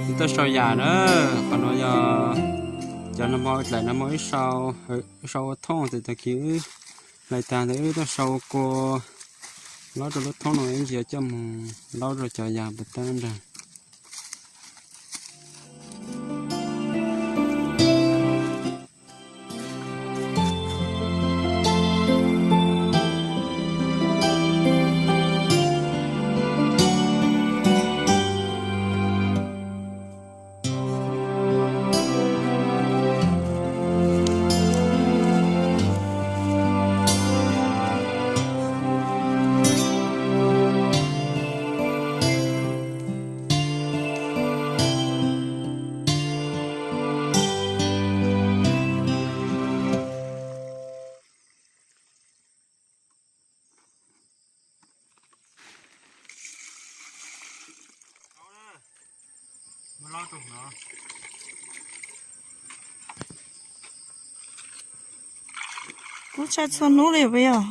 Wb tuaj sau yam na, qhov no yog cov nag hmo dlaim nag hmo wb sau, wb sau ua thooj tes tag kis wb hlais tag ntawd wb tuaj sau ua kua, laub rau lub thoob no wb ntsia coj mus laub rau cov yam puas tau nrag. Kub tshaj txhua hnub li puas yog?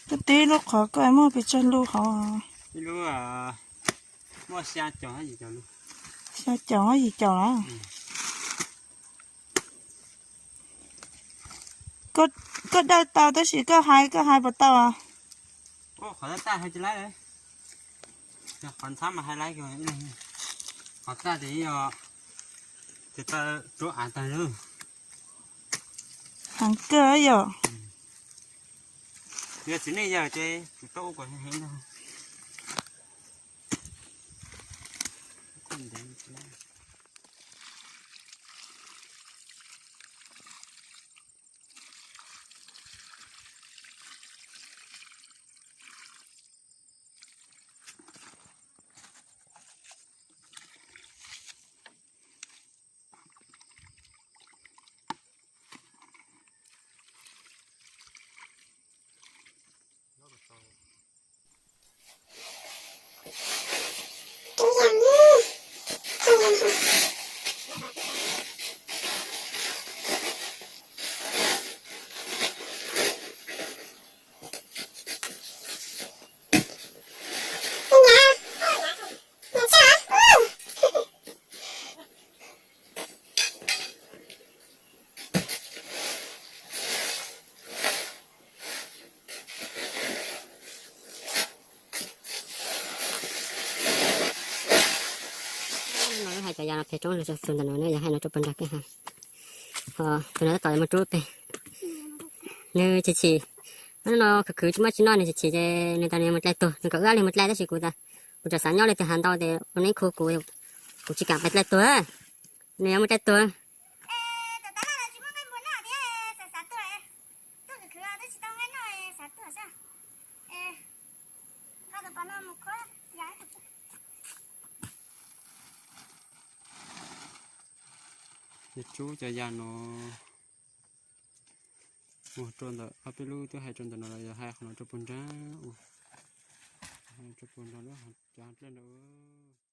Koj tib lub qhov koj muaj pes tsawg lub hov? Ib lub muaj xya caum, xya caum yim caum lawm. Koj dawj tau tab sis koj hais, koj hais puas tau? Qhov txaj hais tsis laib, qhov ntxhab mas hais laib, qhov txaj ces yog tes taw rub av tag lawm. Heev kawg yom. Yog txiv neej yawg ces tus tau ua kom heev ntag. No hais cov yam no pem roob los txog tus ntawm no ne, yog hais no rau puag nrag peb hais. Ho tus no tab tom muaj rub pem. Nws chim chim, no khwv khwv tsis muaj tsis noj, nws chim chim ces nws tas nws yuav mus dlai tuag, nws kom wb ob leeg mus dlai tab sis kuv tas kuv tseem xav nyob li tus hav ntau ces ua neb khu kuv, kuv tsis kam pais dlai tuag. Nws yuav mus dlai tuag. Yog rub cov yam no ua rau ntawm ob peb lub twb hais rau ntawm no los yog hais qhov no rau puag nrag ua, rau puag nrag lub cov dlej nrag ua.